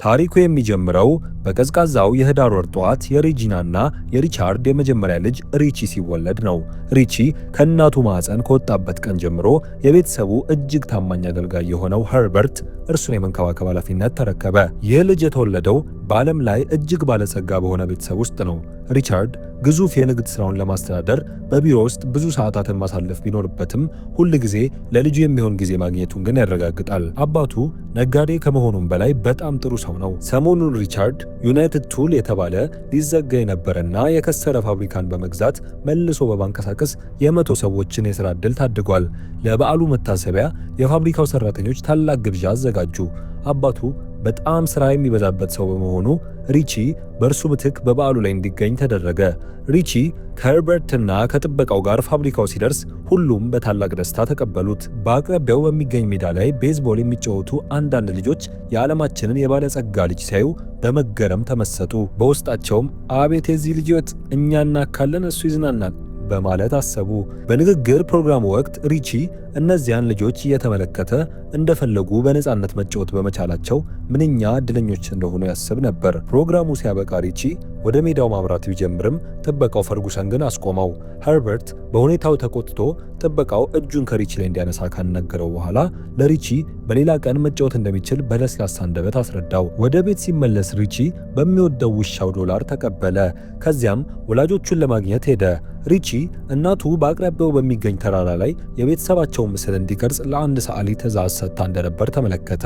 ታሪኩ የሚጀምረው በቀዝቃዛው የህዳር ወር ጠዋት የሬጂናና የሪቻርድ የመጀመሪያ ልጅ ሪቺ ሲወለድ ነው። ሪቺ ከእናቱ ማዕፀን ከወጣበት ቀን ጀምሮ የቤተሰቡ እጅግ ታማኝ አገልጋይ የሆነው ኸርበርት እርሱን የመንከባከብ ኃላፊነት ተረከበ። ይህ ልጅ የተወለደው በዓለም ላይ እጅግ ባለጸጋ በሆነ ቤተሰብ ውስጥ ነው። ሪቻርድ ግዙፍ የንግድ ስራውን ለማስተዳደር በቢሮ ውስጥ ብዙ ሰዓታትን ማሳለፍ ቢኖርበትም ሁል ጊዜ ለልጁ የሚሆን ጊዜ ማግኘቱን ግን ያረጋግጣል። አባቱ ነጋዴ ከመሆኑም በላይ በጣም ጥሩ ሰው ነው። ሰሞኑን ሪቻርድ ዩናይትድ ቱል የተባለ ሊዘጋ የነበረና የከሰረ ፋብሪካን በመግዛት መልሶ በማንቀሳቀስ የ100 ሰዎችን የሥራ ዕድል ታድጓል። ለበዓሉ መታሰቢያ የፋብሪካው ሰራተኞች ታላቅ ግብዣ አዘጋጁ። አባቱ በጣም ስራ የሚበዛበት ሰው በመሆኑ ሪቺ በእርሱ ምትክ በበዓሉ ላይ እንዲገኝ ተደረገ። ሪቺ ከኸርበርትና ከጥበቃው ጋር ፋብሪካው ሲደርስ ሁሉም በታላቅ ደስታ ተቀበሉት። በአቅራቢያው በሚገኝ ሜዳ ላይ ቤዝቦል የሚጫወቱ አንዳንድ ልጆች የዓለማችንን የባለጸጋ ልጅ ሲያዩ በመገረም ተመሰጡ። በውስጣቸውም "አቤት የዚህ ልጅ ሕይወት፣ እኛ እናካለን፣ እሱ ይዝናናል" በማለት አሰቡ። በንግግር ፕሮግራሙ ወቅት ሪቺ እነዚያን ልጆች እየተመለከተ እንደፈለጉ በነፃነት መጫወት በመቻላቸው ምንኛ እድለኞች እንደሆኑ ያስብ ነበር። ፕሮግራሙ ሲያበቃ ሪቺ ወደ ሜዳው ማምራት ቢጀምርም ጥበቃው ፈርጉሰን ግን አስቆመው። ኸርበርት በሁኔታው ተቆጥቶ ጥበቃው እጁን ከሪቺ ላይ እንዲያነሳ ካነገረው በኋላ ለሪቺ በሌላ ቀን መጫወት እንደሚችል በለስላሳ አንደበት አስረዳው። ወደ ቤት ሲመለስ ሪቺ በሚወደው ውሻው ዶላር ተቀበለ። ከዚያም ወላጆቹን ለማግኘት ሄደ። ሪቺ እናቱ በአቅራቢያው በሚገኝ ተራራ ላይ የቤተሰባቸውን ምስል እንዲቀርጽ ለአንድ ሰዓሊ ትዕዛዝ ሰጥታ እንደነበር ተመለከተ።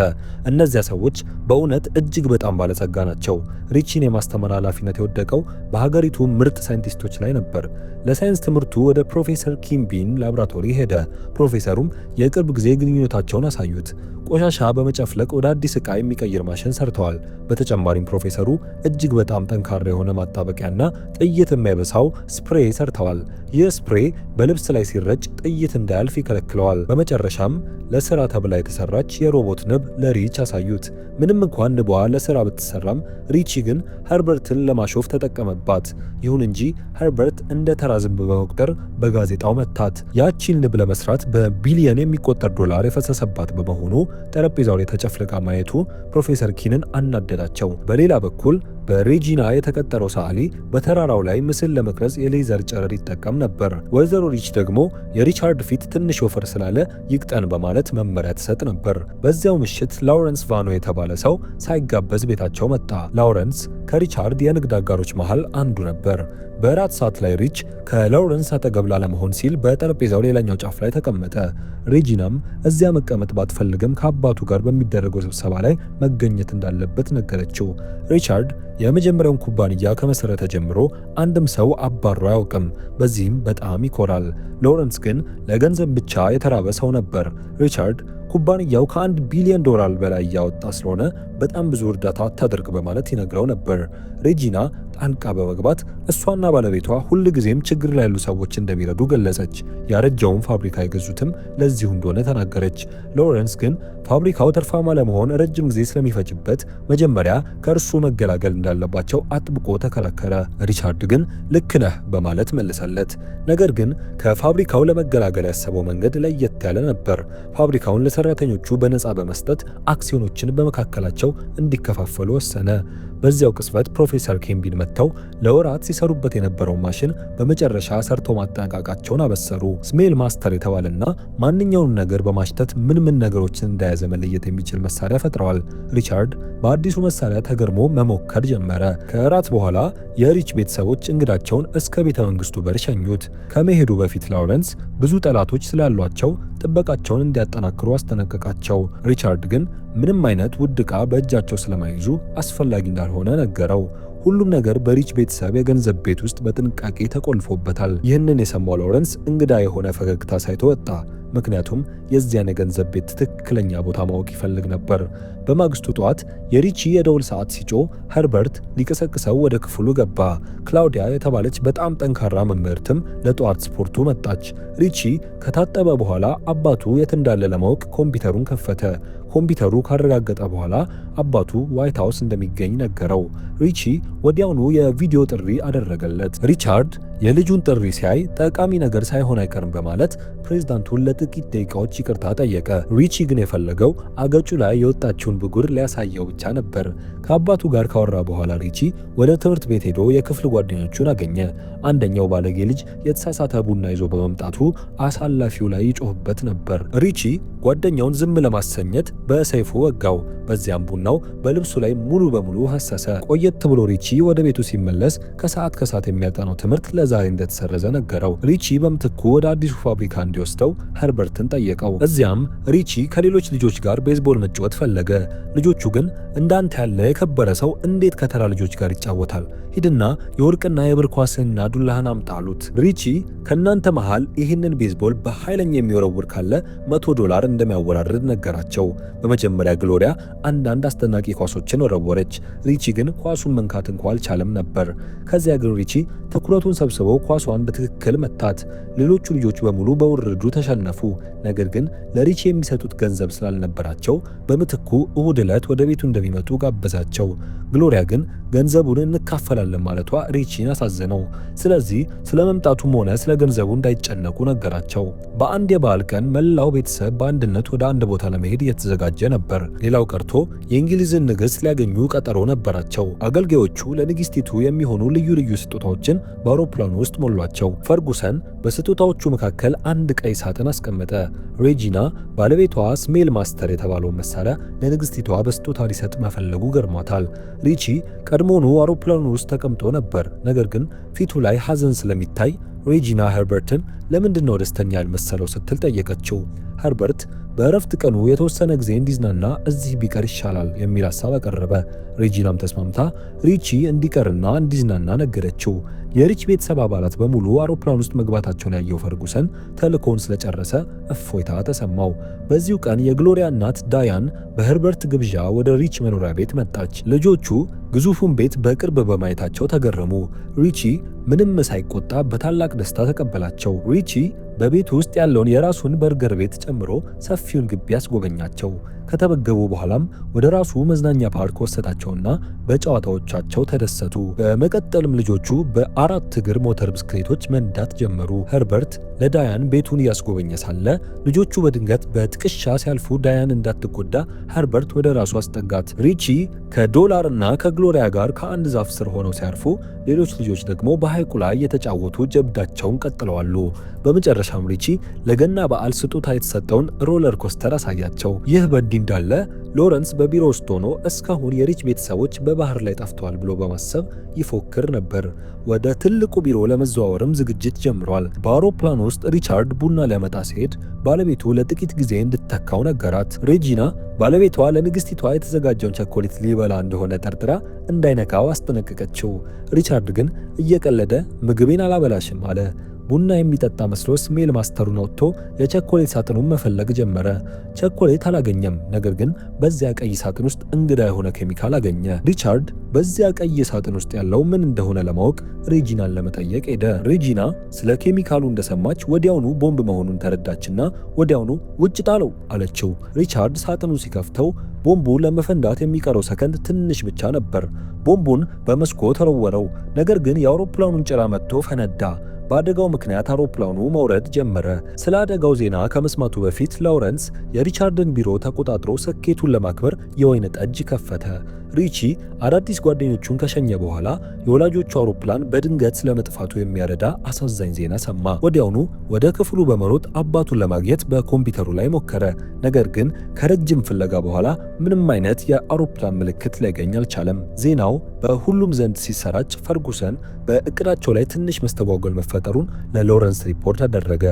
እነዚያ ሰዎች በእውነት እጅግ በጣም ባለጸጋ ናቸው። ሪቺን የማስተማር ኃላፊነት የወደቀው በሀገሪቱ ምርጥ ሳይንቲስቶች ላይ ነበር። ለሳይንስ ትምህርቱ ወደ ፕሮፌሰር ኪምቢን ላብራቶሪ ሄደ። ፕሮፌሰሩም የቅርብ ጊዜ ግንኙነታቸውን አሳዩት። ቆሻሻ በመጨፍለቅ ወደ አዲስ ዕቃ የሚቀይር ማሽን ሰርተዋል። በተጨማሪም ፕሮፌሰሩ እጅግ በጣም ጠንካራ የሆነ ማጣበቂያና ጥይት የማይበሳው spray ሰርተዋል። ይህ spray በልብስ ላይ ሲረጭ ጥይት እንዳያልፍ ይከለክለዋል። በመጨረሻም ለስራ ተብላ የተሰራች የሮቦት ንብ ለሪች አሳዩት። ምንም እንኳን ንቧ ለስራ ብትሰራም ሪቺ ግን ኸርበርትን ለማሾፍ ተጠቀመባት። ይሁን እንጂ ኸርበርት እንደ ተራ ዝንብ በመቁጠር በጋዜጣው መታት። ያቺን ንብ ለመስራት በቢሊየን የሚቆጠር ዶላር የፈሰሰባት በመሆኑ ጠረጴዛው ላይ ተጨፍልቃ ማየቱ ፕሮፌሰር ኪንን አናደዳቸው። በሌላ በኩል በሬጂና የተቀጠረው ሰዓሊ በተራራው ላይ ምስል ለመቅረጽ የሌዘር ጨረር ይጠቀም ነበር። ወይዘሮ ሪች ደግሞ የሪቻርድ ፊት ትንሽ ወፈር ስላለ ይቅጠን በማለት መመሪያ ትሰጥ ነበር። በዚያው ምሽት ላውረንስ ቫኖ የተባለ ሰው ሳይጋበዝ ቤታቸው መጣ። ላውረንስ ከሪቻርድ የንግድ አጋሮች መሃል አንዱ ነበር። በእራት ሰዓት ላይ ሪች ከላውረንስ አጠገብ ላለመሆን ሲል በጠረጴዛው ሌላኛው ጫፍ ላይ ተቀመጠ። ሬጂናም እዚያ መቀመጥ ባትፈልግም ከአባቱ ጋር በሚደረገው ስብሰባ ላይ መገኘት እንዳለበት ነገረችው። ሪቻርድ የመጀመሪያውን ኩባንያ ከመሰረተ ጀምሮ አንድም ሰው አባሮ አያውቅም። በዚህም በጣም ይኮራል። ሎረንስ ግን ለገንዘብ ብቻ የተራበ ሰው ነበር። ሪቻርድ ኩባንያው ከ1 ቢሊዮን ዶላር በላይ እያወጣ ስለሆነ በጣም ብዙ እርዳታ አታድርግ በማለት ይነግረው ነበር። ሬጂና ጣልቃ በመግባት እሷና ባለቤቷ ሁልጊዜም ችግር ላይ ያሉ ሰዎች እንደሚረዱ ገለጸች። ያረጀውን ፋብሪካ የገዙትም ለዚሁ እንደሆነ ተናገረች። ሎረንስ ግን ፋብሪካው ትርፋማ ለመሆን ረጅም ጊዜ ስለሚፈጅበት መጀመሪያ ከእርሱ መገላገል እንዳለባቸው አጥብቆ ተከራከረ። ሪቻርድ ግን "ልክ ነህ" በማለት መለሰለት። ነገር ግን ከፋብሪካው ለመገላገል ያሰበው መንገድ ለየት ያለ ነበር። ፋብሪካውን ለሰራተኞቹ በነፃ በመስጠት አክሲዮኖችን በመካከላቸው እንዲከፋፈሉ ወሰነ። በዚያው ቅጽበት ፕሮፌሰር ኬምቢን መጥተው ለወራት ሲሰሩበት የነበረው ማሽን በመጨረሻ ሰርተው ማጠናቀቃቸውን አበሰሩ። Smell Master የተባለና ማንኛውንም ነገር በማሽተት ምን ምን ነገሮችን እንደያዘ መለየት የሚችል መሳሪያ ፈጥረዋል። ሪቻርድ በአዲሱ መሳሪያ ተገርሞ መሞከር ጀመረ። ከእራት በኋላ የሪች ቤተሰቦች እንግዳቸውን እስከ ቤተ መንግስቱ በር ሸኙት። ከመሄዱ በፊት ላውረንስ ብዙ ጠላቶች ስላሏቸው ጥበቃቸውን እንዲያጠናክሩ አስጠነቀቃቸው። ሪቻርድ ግን ምንም አይነት ውድ ዕቃ በእጃቸው ስለማይዙ አስፈላጊ እንዳልሆነ ነገረው። ሁሉም ነገር በሪች ቤተሰብ የገንዘብ ቤት ውስጥ በጥንቃቄ ተቆልፎበታል። ይህንን የሰማው ሎረንስ እንግዳ የሆነ ፈገግታ አሳይቶ ወጣ። ምክንያቱም የዚያን የገንዘብ ቤት ትክክለኛ ቦታ ማወቅ ይፈልግ ነበር። በማግስቱ ጠዋት የሪቺ የደውል ሰዓት ሲጮህ ኸርበርት ሊቀሰቅሰው ወደ ክፍሉ ገባ። ክላውዲያ የተባለች በጣም ጠንካራ መምህርትም ለጠዋት ስፖርቱ መጣች። ሪቺ ከታጠበ በኋላ አባቱ የት እንዳለ ለማወቅ ኮምፒውተሩን ከፈተ። ኮምፒውተሩ ካረጋገጠ በኋላ አባቱ ዋይት ሃውስ እንደሚገኝ ነገረው። ሪቺ ወዲያውኑ የቪዲዮ ጥሪ አደረገለት። ሪቻርድ የልጁን ጥሪ ሲያይ ጠቃሚ ነገር ሳይሆን አይቀርም በማለት ፕሬዝዳንቱን ለጥቂት ደቂቃዎች ይቅርታ ጠየቀ። ሪቺ ግን የፈለገው አገጩ ላይ የወጣችውን ብጉር ሊያሳየው ብቻ ነበር። ከአባቱ ጋር ካወራ በኋላ ሪቺ ወደ ትምህርት ቤት ሄዶ የክፍል ጓደኞቹን አገኘ። አንደኛው ባለጌ ልጅ የተሳሳተ ቡና ይዞ በመምጣቱ አሳላፊው ላይ ይጮህበት ነበር። ሪቺ ጓደኛውን ዝም ለማሰኘት በሰይፉ ወጋው። በዚያም ቡናው በልብሱ ላይ ሙሉ በሙሉ ፈሰሰ። ቆየት ብሎ ሪቺ ወደ ቤቱ ሲመለስ ከሰዓት ከሰዓት የሚያጠናው ትምህርት ለዛሬ እንደተሰረዘ ነገረው። ሪቺ በምትኩ ወደ አዲሱ ፋብሪካ እንዲወስደው ኸርበርትን ጠየቀው። እዚያም ሪቺ ከሌሎች ልጆች ጋር ቤዝቦል መጫወት ፈለገ። ልጆቹ ግን "እንዳንተ ያለ የከበረ ሰው እንዴት ከተራ ልጆች ጋር ይጫወታል? ሂድና የወርቅና የብር ኳስህንና ዱላህን አምጣ" አሉት። ሪቺ ከእናንተ መሃል ይህንን ቤዝቦል በኃይለኛ የሚወረውር ካለ $100 እንደሚያወራርድ ነገራቸው። በመጀመሪያ ግሎሪያ አንዳንድ አስደናቂ ኳሶችን ወረወረች። ሪቺ ግን ኳሱን መንካት እንኳ አልቻለም ነበር። ከዚያ ግን ሪቺ ትኩረቱን ሰብስቦ ኳሷን በትክክል መታት። ሌሎቹ ልጆች በሙሉ በውርርዱ ተሸነፉ። ነገር ግን ለሪቺ የሚሰጡት ገንዘብ ስላልነበራቸው በምትኩ እሁድ ዕለት ወደ ቤቱ እንደሚመጡ ጋበዛቸው። ግሎሪያ ግን ገንዘቡን እንካፈላለን ማለቷ ሪቺን አሳዘነው። ስለዚህ ስለ መምጣቱም ሆነ ስለ ገንዘቡ እንዳይጨነቁ ነገራቸው። በአንድ የበዓል ቀን መላው ቤተሰብ በአንድነት ወደ አንድ ቦታ ለመሄድ እየተዘጋጀ ነበር። ሌላው ቀርቶ የእንግሊዝን ንግሥት ሊያገኙ ቀጠሮ ነበራቸው። አገልጋዮቹ ለንግሥቲቱ የሚሆኑ ልዩ ልዩ ስጦታዎችን በአውሮፕላኑ ውስጥ ሞሏቸው። ፈርጉሰን በስጦታዎቹ መካከል አንድ ቀይ ሳጥን አስቀመጠ። ሬጂና ባለቤቷ Smell Master የተባለውን መሳሪያ ለንግሥቲቷ በስጦታ ሊሰጥ መፈለጉ ገርሟታል። ሪቺ ቀድሞውኑ አውሮፕላኑ ውስጥ ተቀምጦ ነበር። ነገር ግን ፊቱ ላይ ሐዘን ስለሚታይ ሬጂና ኸርበርትን ለምንድን ነው ደስተኛ ያልመሰለው ስትል ጠየቀችው። ኸርበርት በእረፍት ቀኑ የተወሰነ ጊዜ እንዲዝናና እዚህ ቢቀር ይሻላል የሚል ሐሳብ አቀረበ። ሬጂናም ተስማምታ ሪቺ እንዲቀርና እንዲዝናና ነገረችው። የሪች ቤተሰብ አባላት በሙሉ አውሮፕላን ውስጥ መግባታቸውን ያየው ፈርጉሰን ተልእኮውን ስለጨረሰ እፎይታ ተሰማው። በዚሁ ቀን የግሎሪያ እናት ዳያን በኸርበርት ግብዣ ወደ ሪች መኖሪያ ቤት መጣች። ልጆቹ ግዙፉን ቤት በቅርብ በማየታቸው ተገረሙ። ሪቺ ምንም ሳይቆጣ በታላቅ ደስታ ተቀበላቸው። ሪቺ በቤቱ ውስጥ ያለውን የራሱን በርገር ቤት ጨምሮ ሰፊውን ግቢ አስጎበኛቸው። ከተመገቡ በኋላም ወደ ራሱ መዝናኛ ፓርክ ወሰዳቸውና በጨዋታዎቻቸው ተደሰቱ። በመቀጠልም ልጆቹ በአራት እግር ሞተር ብስክሌቶች መንዳት ጀመሩ። ኸርበርት ለዳያን ቤቱን እያስጎበኘ ሳለ ልጆቹ በድንገት በጥቅሻ ሲያልፉ ዳያን እንዳትጎዳ ኸርበርት ወደ ራሱ አስጠጋት። ሪቺ ከዶላር እና ከግሎሪያ ጋር ከአንድ ዛፍ ስር ሆነው ሲያርፉ፣ ሌሎች ልጆች ደግሞ በሐይቁ ላይ የተጫወቱ ጀብዳቸውን ቀጥለዋል። በመጨረሻም ሪቺ ለገና በዓል ስጦታ የተሰጠውን roller coaster አሳያቸው። ይህ በእንዲህ እንዳለ ሎረንስ በቢሮ ውስጥ ሆኖ እስካሁን የሪች ቤተሰቦች በባህር ላይ ጠፍተዋል ብሎ በማሰብ ይፎክር ነበር። ወደ ትልቁ ቢሮ ለመዘዋወርም ዝግጅት ጀምሯል። በአውሮፕላን ውስጥ ሪቻርድ ቡና ሊያመጣ ሲሄድ ባለቤቱ ለጥቂት ጊዜ እንድትተካው ነገራት። ሬጂና ባለቤቷ ለንግስቲቷ የተዘጋጀውን ቸኮሌት ሊበላ እንደሆነ ጠርጥራ እንዳይነካው አስጠነቀቀችው። ሪቻርድ ግን እየቀለደ "ምግቤን አላበላሽም" አለ። ቡና የሚጠጣ መስሎ Smell Master ኡን አውጥቶ የቸኮሌት ሳጥኑን መፈለግ ጀመረ። ቸኮሌት አላገኘም። ነገር ግን በዚያ ቀይ ሳጥን ውስጥ እንግዳ የሆነ ኬሚካል አገኘ። ሪቻርድ በዚያ ቀይ ሳጥን ውስጥ ያለው ምን እንደሆነ ለማወቅ ሬጂናን ለመጠየቅ ሄደ። ሬጂና ስለ ኬሚካሉ እንደሰማች ወዲያውኑ ቦምብ መሆኑን ተረዳችና ወዲያውኑ "ውጭ ጣለው" አለችው። ሪቻርድ ሳጥኑን ሲከፍተው ቦምቡ ለመፈንዳት የሚቀረው ሰከንድ ትንሽ ብቻ ነበር። ቦምቡን በመስኮት ወረወረው። ነገር ግን የአውሮፕላኑን ጭራ መትቶ ፈነዳ። በአደጋው ምክንያት አውሮፕላኑ መውረድ ጀመረ። ስለ አደጋው ዜና ከመስማቱ በፊት ላውረንስ የሪቻርድን ቢሮ ተቆጣጥሮ ስኬቱን ለማክበር የወይን ጠጅ ከፈተ። ሪቺ አዳዲስ ጓደኞቹን ከሸኘ በኋላ የወላጆቹ አውሮፕላን በድንገት ስለመጥፋቱ የሚያረዳ አሳዛኝ ዜና ሰማ። ወዲያውኑ ወደ ክፍሉ በመሮጥ አባቱን ለማግኘት በኮምፒውተሩ ላይ ሞከረ። ነገር ግን ከረጅም ፍለጋ በኋላ ምንም አይነት የአውሮፕላን ምልክት ሊያገኝ አልቻለም። ዜናው በሁሉም ዘንድ ሲሰራጭ ፈርጉሰን በእቅዳቸው ላይ ትንሽ መስተጓጎል መፈጠሩን ለሎረንስ ሪፖርት አደረገ።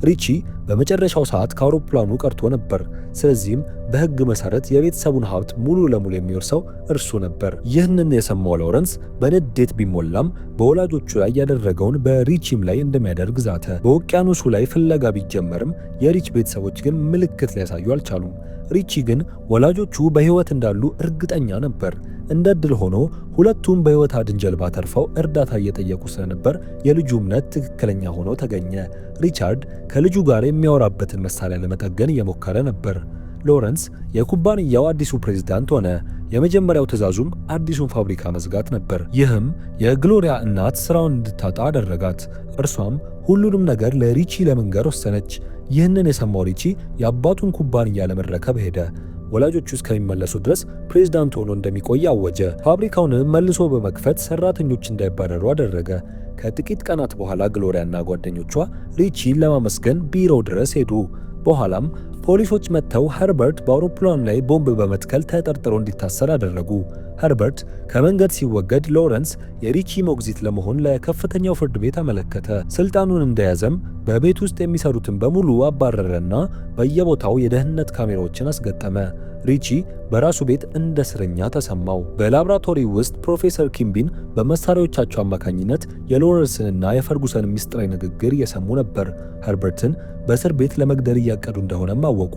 ሪቺ በመጨረሻው ሰዓት ከአውሮፕላኑ ቀርቶ ነበር። ስለዚህም በሕግ መሰረት የቤተሰቡን ሀብት ሙሉ ለሙሉ የሚወርሰው እርሱ ነበር። ይህንን የሰማው ሎረንስ በንዴት ቢሞላም በወላጆቹ ላይ ያደረገውን በሪቺም ላይ እንደሚያደርግ ዛተ። በውቅያኖሱ ላይ ፍለጋ ቢጀመርም የሪች ቤተሰቦች ግን ምልክት ሊያሳዩ አልቻሉም። ሪቺ ግን ወላጆቹ በሕይወት እንዳሉ እርግጠኛ ነበር። እንደ ዕድል ሆኖ ሁለቱም በሕይወት አድን ጀልባ ተርፈው እርዳታ እየጠየቁ ስለነበር የልጁ እምነት ትክክለኛ ሆኖ ተገኘ። ሪቻርድ ከልጁ ጋር የሚያወራበትን መሳሪያ ለመጠገን እየሞከረ ነበር። ሎረንስ የኩባንያው አዲሱ ፕሬዝዳንት ሆነ። የመጀመሪያው ትዕዛዙም አዲሱን ፋብሪካ መዝጋት ነበር። ይህም የግሎሪያ እናት ስራውን እንድታጣ አደረጋት። እርሷም ሁሉንም ነገር ለሪቺ ለመንገር ወሰነች። ይህንን የሰማው ሪቺ የአባቱን ኩባንያ ለመረከብ ሄደ። ወላጆቹ እስከሚመለሱ ድረስ ፕሬዝዳንት ሆኖ እንደሚቆይ አወጀ። ፋብሪካውንም መልሶ በመክፈት ሰራተኞች እንዳይባረሩ አደረገ። ከጥቂት ቀናት በኋላ ግሎሪያና ጓደኞቿ ሪቺን ለማመስገን ቢሮው ድረስ ሄዱ። በኋላም ፖሊሶች መጥተው ኸርበርት በአውሮፕላኑ ላይ ቦምብ በመትከል ተጠርጥሮ እንዲታሰር አደረጉ። ኸርበርት ከመንገድ ሲወገድ ሎረንስ የሪቺ ሞግዚት ለመሆን ለከፍተኛው ፍርድ ቤት አመለከተ። ስልጣኑን እንደያዘም በቤት ውስጥ የሚሰሩትን በሙሉ አባረረና በየቦታው የደህንነት ካሜራዎችን አስገጠመ። ሪቺ በራሱ ቤት እንደ እስረኛ ተሰማው። በላብራቶሪ ውስጥ ፕሮፌሰር ኪምቢን በመሳሪያዎቻቸው አማካኝነት የሎረንስንና የፈርጉሰን ምስጢራዊ ንግግር እየሰሙ ነበር። ኸርበርትን በእስር ቤት ለመግደል እያቀዱ እንደሆነም አወቁ።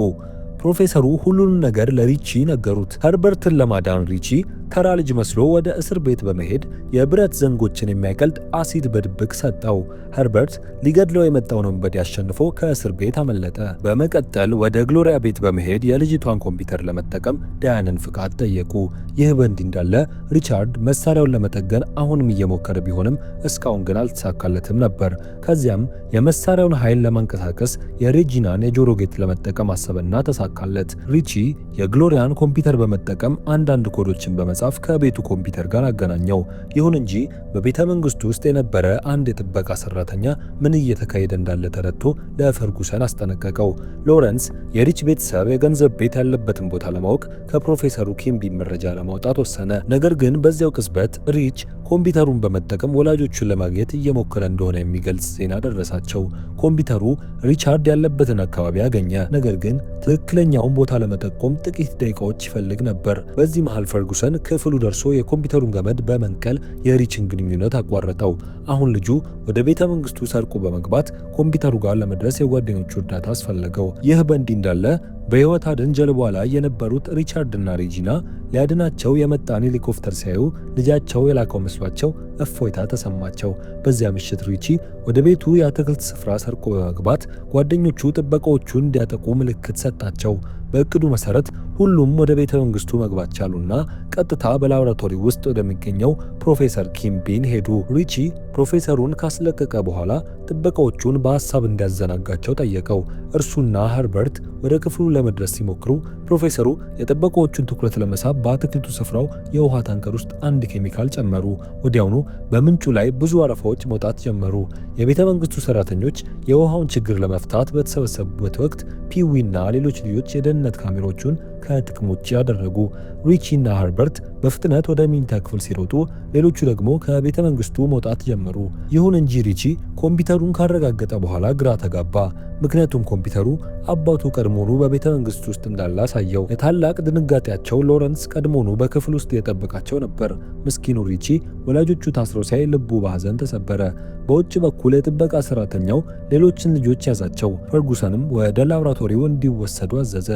ፕሮፌሰሩ ሁሉንም ነገር ለሪቺ ነገሩት። ኸርበርትን ለማዳን ሪቺ ተራ ልጅ መስሎ ወደ እስር ቤት በመሄድ የብረት ዘንጎችን የሚያቀልጥ አሲድ በድብቅ ሰጠው። ኸርበርት ሊገድለው የመጣውን ወንበዴ አሸንፎ ከእስር ቤት አመለጠ። በመቀጠል ወደ ግሎሪያ ቤት በመሄድ የልጅቷን ኮምፒውተር ለመጠቀም ዳያንን ፍቃድ ጠየቁ። ይህ በእንዲህ እንዳለ ሪቻርድ መሳሪያውን ለመጠገን አሁንም እየሞከረ ቢሆንም እስካሁን ግን አልተሳካለትም ነበር። ከዚያም የመሳሪያውን ኃይል ለማንቀሳቀስ የሬጂናን የጆሮ ጌጥ ለመጠቀም አሰበና ተሳካለት። ሪቺ የግሎሪያን ኮምፒውተር በመጠቀም አንዳንድ ኮዶችን በመጻፍ ከቤቱ ኮምፒውተር ጋር አገናኘው። ይሁን እንጂ በቤተ መንግስቱ ውስጥ የነበረ አንድ የጥበቃ ሰራተኛ ምን እየተካሄደ እንዳለ ተረድቶ ለፈርጉሰን አስጠነቀቀው። ሎረንስ የሪች ቤተሰብ የገንዘብ ቤት ያለበትን ቦታ ለማወቅ ከፕሮፌሰሩ ኪምቢ መረጃ ለማውጣት ወሰነ። ነገር ግን በዚያው ቅጽበት ሪች ኮምፒውተሩን በመጠቀም ወላጆቹን ለማግኘት እየሞከረ እንደሆነ የሚገልጽ ዜና ደረሳቸው። ኮምፒውተሩ ሪቻርድ ያለበትን አካባቢ አገኘ። ነገር ግን ትክክለኛውን ቦታ ለመጠቆም ጥቂት ደቂቃዎች ይፈልግ ነበር። በዚህ መሃል ፈርጉሰን ክፍሉ ደርሶ የኮምፒውተሩን ገመድ በመንቀል የሪችን ግንኙነት አቋረጠው። አሁን ልጁ ወደ ቤተ መንግስቱ ሰርቆ በመግባት ኮምፒውተሩ ጋር ለመድረስ የጓደኞቹ እርዳታ አስፈለገው። ይህ በእንዲህ እንዳለ በሕይወት አድን ጀልባ ላይ የነበሩት ሪቻርድና ሬጂና ሊያድናቸው የመጣን ሄሊኮፕተር ሲያዩ ልጃቸው የላከው መስሏቸው እፎይታ ተሰማቸው። በዚያ ምሽት ሪቺ ወደ ቤቱ የአትክልት ስፍራ ሰርቆ በመግባት ጓደኞቹ ጥበቃዎቹን እንዲያጠቁ ምልክት ሰጣቸው። በእቅዱ መሰረት ሁሉም ወደ ቤተ መንግስቱ መግባት ቻሉና ቀጥታ በላብራቶሪ ውስጥ ወደሚገኘው ፕሮፌሰር ኪምቢን ሄዱ። ሪቺ ፕሮፌሰሩን ካስለቀቀ በኋላ ጥበቃዎቹን በሐሳብ እንዲያዘናጋቸው ጠየቀው። እርሱና ኸርበርት ወደ ክፍሉ ለመድረስ ሲሞክሩ ፕሮፌሰሩ የጥበቃዎቹን ትኩረት ለመሳብ በአትክልቱ ስፍራው የውሃ ታንከር ውስጥ አንድ ኬሚካል ጨመሩ። ወዲያውኑ በምንጩ ላይ ብዙ አረፋዎች መውጣት ጀመሩ። የቤተ መንግስቱ ሰራተኞች የውሃውን ችግር ለመፍታት በተሰበሰቡበት ወቅት ፒዊና ሌሎች ልጆች የደህንነት ካሜራዎቹን ከጥቅም ውጭ አደረጉ። ሪቺ እና ኸርበርት በፍጥነት ወደ መኝታ ክፍል ሲሮጡ፣ ሌሎቹ ደግሞ ከቤተ መንግስቱ መውጣት ጀመሩ። ይሁን እንጂ ሪቺ ኮምፒውተሩን ካረጋገጠ በኋላ ግራ ተጋባ። ምክንያቱም ኮምፒውተሩ አባቱ ቀድሞውኑ በቤተ መንግስቱ ውስጥ እንዳለ አሳየው። ለታላቅ ድንጋጤያቸው ሎረንስ ቀድሞውኑ በክፍል ውስጥ እየጠበቃቸው ነበር። ምስኪኑ ሪቺ ወላጆቹ ታስረው ሲያይ ልቡ በሐዘን ተሰበረ። በውጭ በኩል የጥበቃ ሰራተኛው ሌሎችን ልጆች ያዛቸው። ፈርጉሰንም ወደ ላብራቶሪው እንዲወሰዱ አዘዘ።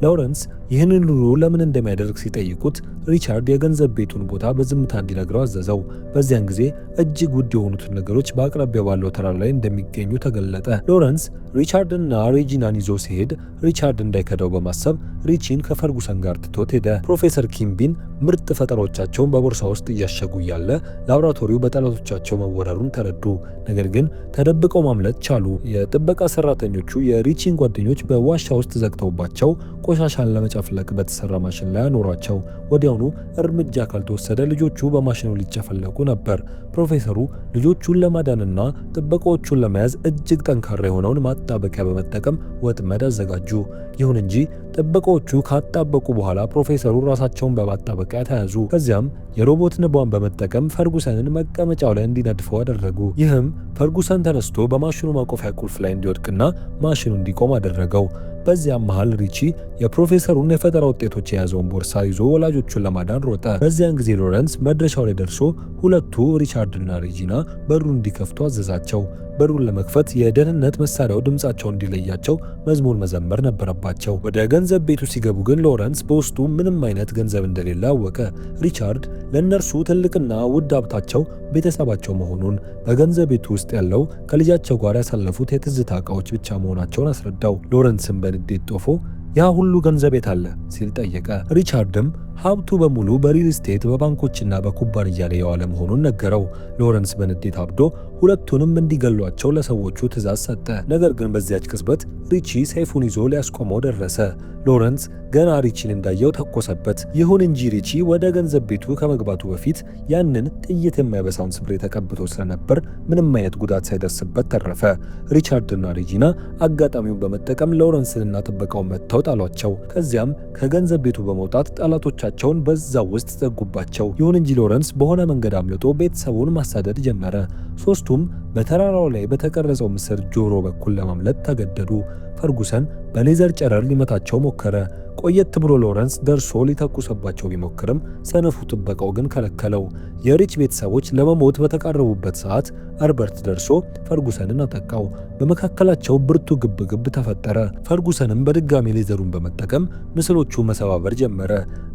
ሎረንስ ይህንን ሁሉ ለምን እንደሚያደርግ ሲጠይቁት ሪቻርድ የገንዘብ ቤቱን ቦታ በዝምታ እንዲነግረው አዘዘው። በዚያን ጊዜ እጅግ ውድ የሆኑትን ነገሮች በአቅራቢያው ባለው ተራራ ላይ እንደሚገኙ ተገለጠ። ሎረንስ ሪቻርድና ሬጂናን ይዞ ሲሄድ ሪቻርድ እንዳይከዳው በማሰብ ሪቺን ከፈርጉሰን ጋር ትቶት ሄደ። ፕሮፌሰር ኪምቢን ምርጥ ፈጠራዎቻቸውን በቦርሳ ውስጥ እያሸጉ እያለ ላብራቶሪው በጠላቶቻቸው መወረሩን ተረዱ። ነገር ግን ተደብቀው ማምለጥ ቻሉ። የጥበቃ ሰራተኞቹ የሪቺን ጓደኞች በዋሻ ውስጥ ዘግተውባቸው ቆሻሻን ለመጨፍለቅ በተሰራ ማሽን ላይ አኖሯቸው። ወዲያውኑ እርምጃ ካልተወሰደ ልጆቹ በማሽኑ ሊጨፈለቁ ነበር። ፕሮፌሰሩ ልጆቹን ለማዳንና ጥበቃዎቹን ለመያዝ እጅግ ጠንካራ የሆነውን ማጣበቂያ በመጠቀም ወጥመድ አዘጋጁ። ይሁን እንጂ ጥበቃዎቹ ካጣበቁ በኋላ ፕሮፌሰሩ ራሳቸውን በማጣበቂያ ተያዙ። ከዚያም የሮቦት ንቧን በመጠቀም ፈርጉሰንን መቀመጫው ላይ እንዲነድፈው አደረጉ። ይህም ፈርጉሰን ተነስቶ በማሽኑ ማቆፊያ ቁልፍ ላይ እንዲወድቅና ማሽኑ እንዲቆም አደረገው። በዚያም መሃል ሪቺ የፕሮፌሰሩን የፈጠራ ውጤቶች የያዘውን ቦርሳ ይዞ ወላጆቹን ለማዳን ሮጠ። በዚያን ጊዜ ሎረንስ መድረሻው ላይ ደርሶ ሁለቱ ሪቻርድና ሬጂና በሩን እንዲከፍቱ አዘዛቸው። በሩን ለመክፈት የደህንነት መሳሪያው ድምፃቸውን እንዲለያቸው መዝሙር መዘመር ነበረባቸው። ወደ ገንዘብ ቤቱ ሲገቡ ግን ሎረንስ በውስጡ ምንም አይነት ገንዘብ እንደሌለ አወቀ። ሪቻርድ ለእነርሱ ትልቅና ውድ ሀብታቸው ቤተሰባቸው መሆኑን፣ በገንዘብ ቤቱ ውስጥ ያለው ከልጃቸው ጋር ያሳለፉት የትዝታ ዕቃዎች ብቻ መሆናቸውን አስረዳው። ሎረንስን በንዴት ጦፎ ያ ሁሉ ገንዘብ የት አለ ሲል ጠየቀ። ሪቻርድም ሀብቱ በሙሉ በ real estate፣ በባንኮችና በኩባንያ ላይ የዋለ መሆኑን ነገረው። ሎረንስ በንዴት አብዶ ሁለቱንም እንዲገሏቸው ለሰዎቹ ትዕዛዝ ሰጠ። ነገር ግን በዚያች ቅጽበት ሪቺ ሰይፉን ይዞ ሊያስቆመው ደረሰ። ሎረንስ ገና ሪቺን እንዳየው ተኮሰበት። ይሁን እንጂ ሪቺ ወደ ገንዘብ ቤቱ ከመግባቱ በፊት ያንን ጥይት የማይበሳውን spray ተቀብቶ ስለነበር ምንም አይነት ጉዳት ሳይደርስበት ተረፈ። ሪቻርድና ሬጂና አጋጣሚውን በመጠቀም ሎረንስንና ጥበቃውን መትተው ጣሏቸው። ከዚያም ከገንዘብ ቤቱ በመውጣት ጠላቶቻቸውን በዛው ውስጥ ዘጉባቸው። ይሁን እንጂ ሎረንስ በሆነ መንገድ አምልጦ ቤተሰቡን ማሳደድ ጀመረ። ሶስቱም በተራራው ላይ በተቀረጸው ምስል ጆሮ በኩል ለማምለጥ ተገደዱ። ፈርጉሰን በሌዘር ጨረር ሊመታቸው ሞከረ። ቆየት ብሎ ሎረንስ ደርሶ ሊተኩስባቸው ቢሞክርም ሰነፉ ጥበቃው ግን ከለከለው። የሪች ቤተሰቦች ለመሞት በተቃረቡበት ሰዓት ኸርበርት ደርሶ ፈርጉሰንን አጠቃው። በመካከላቸው ብርቱ ግብግብ ተፈጠረ። ፈርጉሰንም በድጋሚ ሌዘሩን በመጠቀም ምስሎቹ መሰባበር ጀመረ።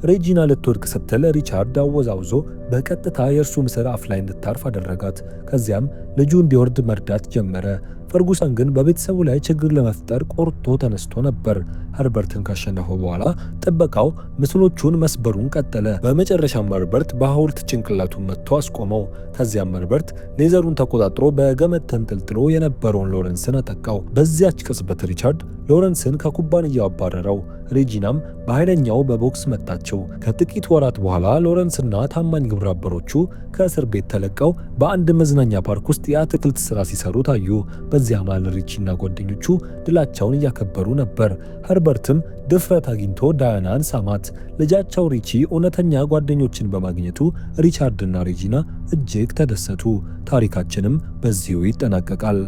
ሬጂና ልትወድቅ ስትል ሪቻርድ አወዛውዞ በቀጥታ የእርሱ ምስል አፍ ላይ እንድታርፍ አደረጋት። ከዚያም ልጁ እንዲወርድ መርዳት ጀመረ። ፈርጉሰን ግን በቤተሰቡ ላይ ችግር ለመፍጠር ቆርጦ ተነስቶ ነበር። ኸርበርትን ካሸነፈው በኋላ ጥበቃው ምስሎቹን መስበሩን ቀጠለ። በመጨረሻም ኸርበርት በሐውልት ጭንቅላቱን መትቶ አስቆመው። ከዚያም ኸርበርት ሌዘሩን ተቆጣጥሮ በገመድ ተንጠልጥሎ የነበረውን ሎረንስን አጠቃው። በዚያች ቅጽበት ሪቻርድ ሎረንስን ከኩባንያው አባረረው። ሬጂናም በኃይለኛው በቦክስ መታቸው። ከጥቂት ወራት በኋላ ሎረንስና ታማኝ ግብረ አበሮቹ ከእስር ቤት ተለቀው በአንድ መዝናኛ ፓርክ ውስጥ የአትክልት ስራ ሲሰሩ ታዩ። በዚያ መሃል ሪቺና ጓደኞቹ ድላቸውን እያከበሩ ነበር። ኸርበርትም ድፍረት አግኝቶ ዳያናን ሳማት። ልጃቸው ሪቺ እውነተኛ ጓደኞችን በማግኘቱ ሪቻርድና ሬጂና እጅግ ተደሰቱ። ታሪካችንም በዚሁ ይጠናቀቃል።